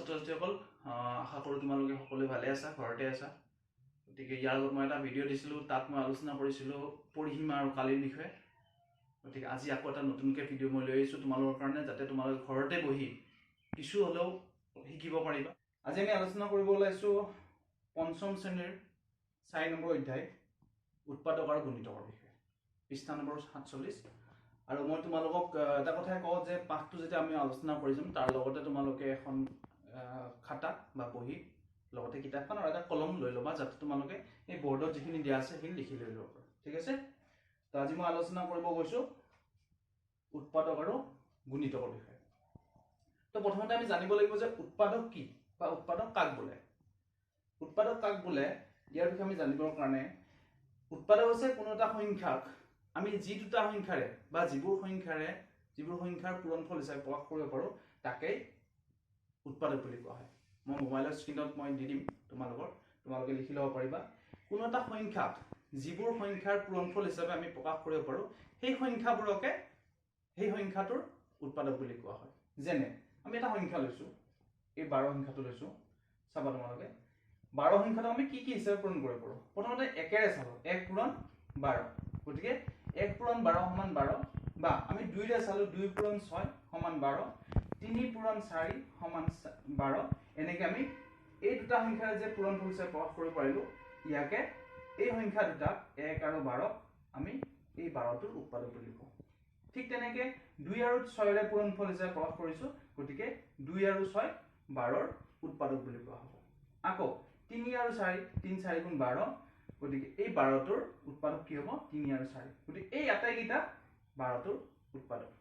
ছাত্ৰ ছাত্ৰীসকল, আশা কৰোঁ তোমালোকে সকলোৱে ভালে আছা, ঘৰতে আছা। গতিকে ইয়াৰ আগত মই এটা ভিডিঅ' দিছিলোঁ, তাত মই আলোচনা কৰিছিলোঁ পৰিসীমা আৰু কালিৰ বিষয়ে। গতিকে আজি আকৌ এটা নতুনকৈ ভিডিঅ' মই লৈ আহিছোঁ তোমালোকৰ কাৰণে, যাতে তোমালোকে ঘৰতে বহি কিছু হ'লেও শিকিব পাৰিবা। আজি আমি আলোচনা কৰিব ওলাইছোঁ পঞ্চম শ্ৰেণীৰ 4 নম্বৰ অধ্যায় উৎপাদক আৰু গুণিতকৰ বিষয়ে, পৃষ্ঠা নম্বৰ 47। আৰু মই তোমালোকক এটা কথাই কওঁ যে পাঠটো যেতিয়া আমি আলোচনা কৰি যাম, তাৰ লগতে তোমালোকে এখন খাতা বা বহী, লগতে কিতাপখন আৰু এটা কলম লৈ ল'বা, যাতে তোমালোকে এই বৰ্ডত যিখিনি দিয়া আছে সেইখিনি লিখি লৈ ল'ব পাৰা। ঠিক আছে? তো আজি মই আলোচনা কৰিব গৈছোঁ উৎপাদক আৰু গুণিতকৰ বিষয়ে। তো প্ৰথমতে আমি জানিব লাগিব যে উৎপাদক কি বা উৎপাদক কাক বোলে। উৎপাদক কাক বোলে ইয়াৰ বিষয়ে আমি জানিবৰ কাৰণে, উৎপাদক হৈছে কোনো এটা সংখ্যাক আমি যি দুটা সংখ্যাৰে বা যিবোৰ সংখ্যাৰ পূৰণফল হিচাপে প্ৰকাশ কৰিব পাৰোঁ, তাকেই উৎপাদক বুলি কোৱা হয়। মই মোবাইলৰ স্ক্ৰীণত মই দি দিম তোমালোকে লিখি ল'ব পাৰিবা। কোনো এটা সংখ্যাক যিবোৰ সংখ্যাৰ পূৰণফল হিচাপে আমি প্ৰকাশ কৰিব পাৰোঁ, সেই সংখ্যাবোৰকে সেই সংখ্যাটোৰ উৎপাদক বুলি কোৱা হয়। যেনে আমি এটা সংখ্যা লৈছোঁ, এই 12 সংখ্যাটো লৈছোঁ। চাবা তোমালোকে 12 সংখ্যাটো আমি কি কি হিচাপে পূৰণ কৰিব পাৰোঁ। প্ৰথমতে একেৰে চালোঁ, 1 পূৰণ 12, গতিকে 1 পূৰণ 12 সমান 12। বা আমি 2ৰে চালোঁ, 2 পূৰণ 6 সমান 12, 3 পূৰণ 4 সমান 12। এনেকৈ আমি এই দুটা সংখ্যাৰে যে পূৰণফল হিচাপে প্ৰকাশ কৰিব পাৰিলোঁ, ইয়াকে এই সংখ্যা দুটাক 1 আৰু 12 আমি এই 12টোৰ উৎপাদক বুলি কওঁ। ঠিক তেনেকৈ 2 আৰু 6ৰে পূৰণফল হিচাপে প্ৰকাশ কৰিছোঁ, গতিকে 2 আৰু 6 12ৰ উৎপাদক বুলি কোৱা হ'ব। আকৌ 3 আৰু 4, 3 4 গুণ 12, গতিকে এই 12টোৰ উৎপাদক কি হ'ব? 3 আৰু 4। গতিকে এই আটাইকেইটা 12টোৰ উৎপাদক।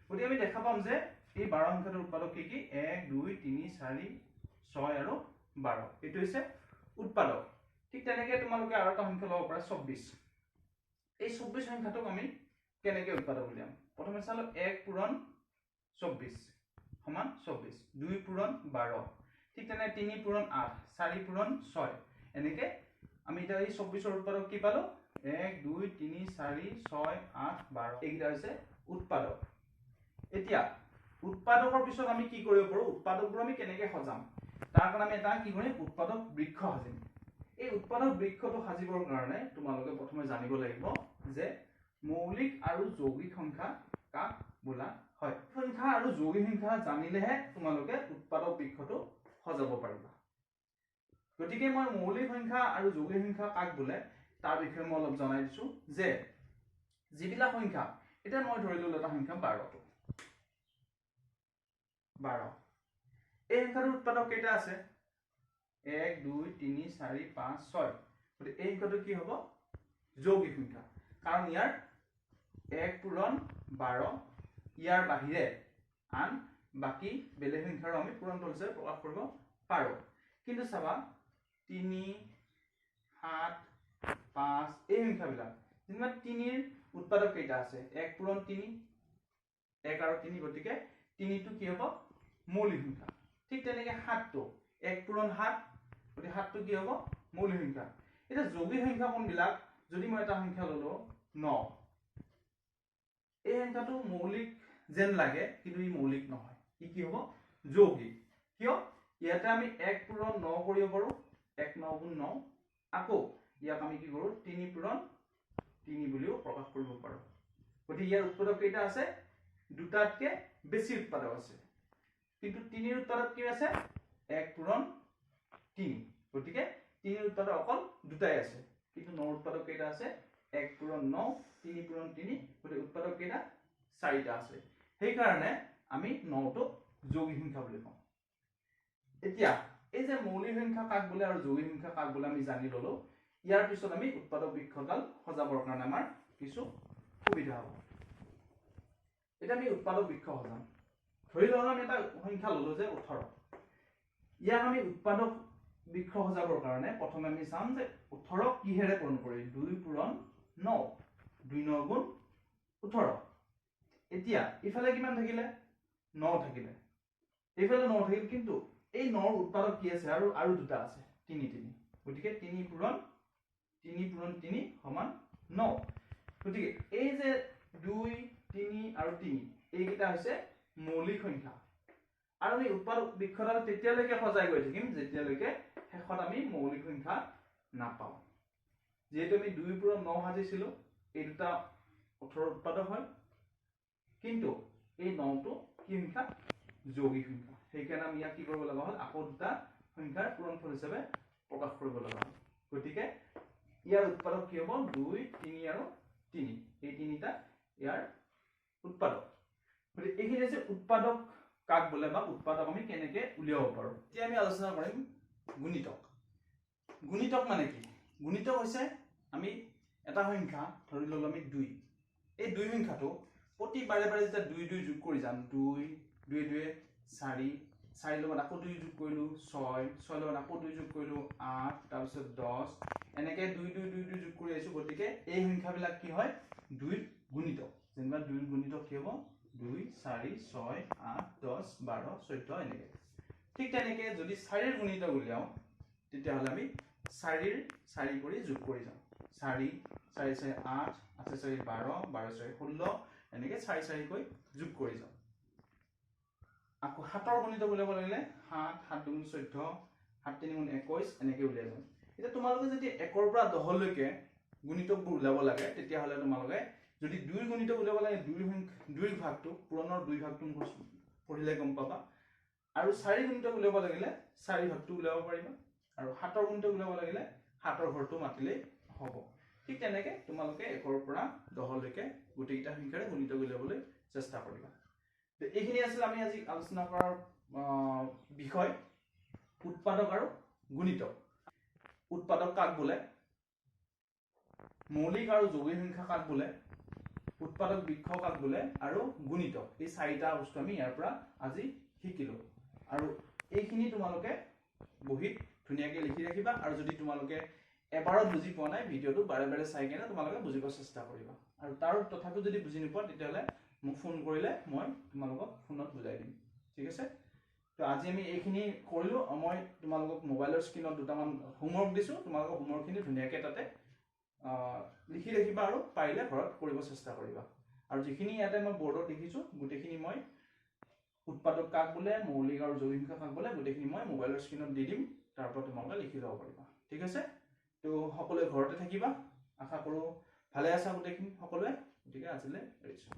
গতিকে আমি দেখা পাম যে এই 12 সংখ্যাটোৰ উৎপাদক কি কি? 1 2 3 4 6 আৰু 12, এইটো হৈছে উৎপাদক। ঠিক তেনেকৈ তোমালোকে আৰু এটা সংখ্যা ল'ব পাৰা, 24। এই 24 সংখ্যাটোক আমি কেনেকৈ উৎপাদক উলিয়াম? প্ৰথমে চালোঁ 1 পূৰণ 24 সমান 24, 2 পূৰণ 12, ঠিক তেনে 3 পূৰণ 8, 4 পূৰণ 6। এনেকৈ আমি এতিয়া এই 24ৰ উৎপাদক কি পালোঁ? 1 2 3 4 6 8 12, এইকেইটা হৈছে উৎপাদক। এতিয়া উৎপাদকৰ পিছত আমি কি কৰিব পাৰোঁ? উৎপাদকবোৰ আমি কেনেকৈ সজাম, তাৰ কাৰণে আমি এটা কি কৰিম? উৎপাদক বৃক্ষ সাজিম। এই উৎপাদক বৃক্ষটো সাজিবৰ কাৰণে তোমালোকে প্ৰথমে জানিব লাগিব যে মৌলিক আৰু যৌগিক সংখ্যা কাক বোলা হয়। সংখ্যা আৰু যৌগিক সংখ্যা জানিলেহে তোমালোকে উৎপাদক বৃক্ষটো সজাব পাৰিবা। গতিকে মই মৌলিক সংখ্যা আৰু যৌগিক সংখ্যা কাক বোলে তাৰ বিষয়ে মই অলপ জনাই দিছোঁ যে যিবিলাক সংখ্যা, এতিয়া মই ধৰি ললোঁ এটা সংখ্যা 12, 12, এই সংখ্যাটোৰ উৎপাদক কেইটা আছে? 1 2 3 4 5 6। গতিকে এই সংখ্যাটো কি হ'ব? যৌগিক সংখ্যা, কাৰণ ইয়াৰ 1 পূৰণ 12 ইয়াৰ বাহিৰে আন বাকী বেলেগ সংখ্যাৰো আমি পূৰণফল হিচাপে প্ৰকাশ কৰিব পাৰোঁ। কিন্তু চাবা 3 7 5 এই সংখ্যাবিলাক যেনিবা 3ৰ উৎপাদক কেইটা আছে? 1 পূৰণ 3, 1 আৰু 3, গতিকে 3টো কি হ'ব? মৌলিক সংখ্যা। ঠিক তেনেকৈ 7টো 1 পূৰণ 7, গতিকে 7টো কি হ'ব? মৌলিক সংখ্যা। এতিয়া যৌগিক সংখ্যা কোনবিলাক? যদি মই এটা সংখ্যা ল'লো 9, এই সংখ্যাটো মৌলিক যেন লাগে, কিন্তু ই মৌলিক নহয়, ই কি হ'ব? যৌগিক। কিয়? ইয়াতে আমি 1 পূৰণ 9 কৰিব পাৰোঁ, 1 9 গুণ 9। আকৌ ইয়াক আমি কি কৰোঁ? 3 পূৰণ 3 বুলিও প্ৰকাশ কৰিব পাৰোঁ। গতিকে ইয়াৰ উৎপাদক কেইটা আছে? দুটাতকৈ বেছি উৎপাদক আছে, কিন্তু 3ৰ উৎপাদক কি আছে? 1 পূৰণ 3, গতিকে 3ৰ উৎপাদক অকল দুটাই আছে, কিন্তু 9ৰ উৎপাদক কেইটা আছে? 1 পূৰণ 9, 3 পূৰণ 3, গতিকে উৎপাদক কেইটা? 4টা আছে। সেইকাৰণে আমি 9টোক যৌগিক সংখ্যা বুলি কওঁ। এতিয়া এই যে মৌলিক সংখ্যা কাক বোলে আৰু যৌগিক সংখ্যা কাক বোলে আমি জানি ললো, ইয়াৰ পিছত আমি উৎপাদক বৃক্ষডাল সজাবৰ কাৰণে আমাৰ কিছু সুবিধা হ'ব। এতিয়া আমি উৎপাদক বৃক্ষ সজাম। ধৰি লওঁ আমি এটা সংখ্যা ললো যে 18, ইয়াক আমি উৎপাদক বৃক্ষ সজাবৰ কাৰণে প্ৰথমে আমি চাম যে 18 কিহেৰে পূৰণ কৰি? 2 পূৰণ 9, 2 9 গুণ 18। এতিয়া ইফালে কিমান থাকিলে? 9 থাকিলে, এইফালে 9 থাকিল, কিন্তু এই 9ৰ উৎপাদক কি আছে? আৰু দুটা আছে, 3 3, গতিকে 3 পূৰণ 3 পূৰণ 3 সমান 9। গতিকে এই যে 2 3 আৰু 3 এইকেইটা হৈছে মৌলিক সংখ্যা। আৰু আমি উৎপাদক বৃক্ষডাল তেতিয়ালৈকে সজাই গৈ থাকিম যেতিয়ালৈকে শেষত আমি মৌলিক সংখ্যা নাপাওঁ। যিহেতু আমি 2 পূৰণ 9 সাজিছিলোঁ, এই দুটা 18 উৎপাদক হয়, কিন্তু এই 9টো কি সংখ্যা? যৌগিক সংখ্যা। সেইকাৰণে আমি ইয়াক কি কৰিব লগা হ'ল? আকৌ দুটা সংখ্যাৰ পূৰণফল হিচাপে প্ৰকাশ কৰিব লগা হ'ল। গতিকে ইয়াৰ উৎপাদক কি হ'ব? 2, 3 আৰু 3, এই তিনিটা ইয়াৰ উৎপাদক। গতিকে এইখিনি হৈছে উৎপাদক কাক বোলে বা উৎপাদক আমি কেনেকৈ উলিয়াব পাৰোঁ। এতিয়া আমি আলোচনা কৰিম গুণিতক। গুণিতক মানে কি? গুণিতক হৈছে আমি এটা সংখ্যা ধৰি ল'লোঁ আমি 2, এই 2 সংখ্যাটো প্ৰতি বাৰে বাৰে যেতিয়া 2 2 যোগ কৰি যাম, 2 2 2 4, 4 লগত আকৌ 2 যোগ কৰিলোঁ 6, 6 লগত আকৌ 2 যোগ কৰিলোঁ 8, তাৰপিছত 10, এনেকৈ 2 2 2 2 যোগ কৰি আহিছোঁ। গতিকে এই সংখ্যাবিলাক কি হয়? 2ৰ গুণিতক। যেনিবা 2ৰ গুণিতক কি হ'ব? 2 4 6 8 10 12 14 এনেকৈ। ঠিক তেনেকৈ যদি 4ৰ গুণিতক উলিয়াওঁ তেতিয়াহ'লে আমি 4ৰ 4 কৰি যোগ কৰি যাওঁ, 4 4 4 8, 8 4 12, 12 4 16, এনেকৈ 4 4কৈ যোগ কৰি যাওঁ। আকৌ 7ৰ গুণিতক উলিয়াব লাগিলে 7, 7 দুগুণ 14, 7 3 গুণ 21, এনেকৈ উলিয়াই যাওঁ। এতিয়া তোমালোকে যদি 1ৰ পৰা 10লৈকে গুণিতকবোৰ উলিয়াব লাগে তেতিয়াহ'লে তোমালোকে যদি 2ৰ গুণিতক উলিয়াব লাগে 2ৰ ভাগটো, পূৰণৰ 2 ভাগটো পঢ়িলে গম পাবা। আৰু 4 গুণিতক উলিয়াব লাগিলে 4 ভাগটো উলিয়াব পাৰিবা, আৰু 7ৰ গুণিতক উলিয়াব লাগিলে 7ৰ ঘৰটো মাতিলেই হ'ব। ঠিক তেনেকৈ তোমালোকে 1ৰ পৰা 10লৈকে গোটেইকেইটা সংখ্যাৰে গুণিতক উলিয়াবলৈ চেষ্টা কৰিবা। এইখিনি আছিল আমি আজি আলোচনা কৰাৰ বিষয়, উৎপাদক আৰু গুণিতক। উৎপাদক কাক বোলে, মৌলিক আৰু যৌগিক সংখ্যা কাক বোলে, উৎপাদক বৃক্ষ কাক বোলে আৰু গুণিতক, এই চাৰিটা বস্তু আমি ইয়াৰ পৰা আজি শিকিলোঁ। আৰু এইখিনি তোমালোকে বহীত ধুনীয়াকৈ লিখি ৰাখিবা, আৰু যদি তোমালোকে এবাৰত বুজি পোৱা নাই ভিডিঅ'টো বাৰে বাৰে চাই কেনে তোমালোকে বুজিব চেষ্টা কৰিবা। আৰু তাৰ তথাপিও যদি বুজি নোপোৱা তেতিয়াহ'লে মোক ফোন কৰিলে মই তোমালোকক ফোনত বুজাই দিম, ঠিক আছে? তো আজি আমি এইখিনি কৰিলোঁ। মই তোমালোকক মোবাইলৰ স্ক্ৰীণত দুটামান হোমৱৰ্ক দিছোঁ, তোমালোকৰ হোমৱৰ্কখিনি ধুনীয়াকৈ তাতে লিখি ৰাখিবা আৰু পাৰিলে ঘৰত কৰিব চেষ্টা কৰিবা। আৰু যিখিনি ইয়াতে মই বৰ্ডত লিখিছোঁ গোটেইখিনি মই উৎপাদক কাক বোলে, মৌলিক আৰু যৌগিক সংখ্যা কাক বোলে, গোটেইখিনি মই মোবাইলৰ স্ক্ৰীণত দি দিম, তাৰ পৰা তোমালোকে লিখি ল'ব পাৰিবা, ঠিক আছে? তো সকলোৱে ঘৰতে থাকিবা, আশা কৰোঁ ভালে আছা গোটেইখিনি সকলোৱে। গতিকে আজিলৈ এৰিছোঁ।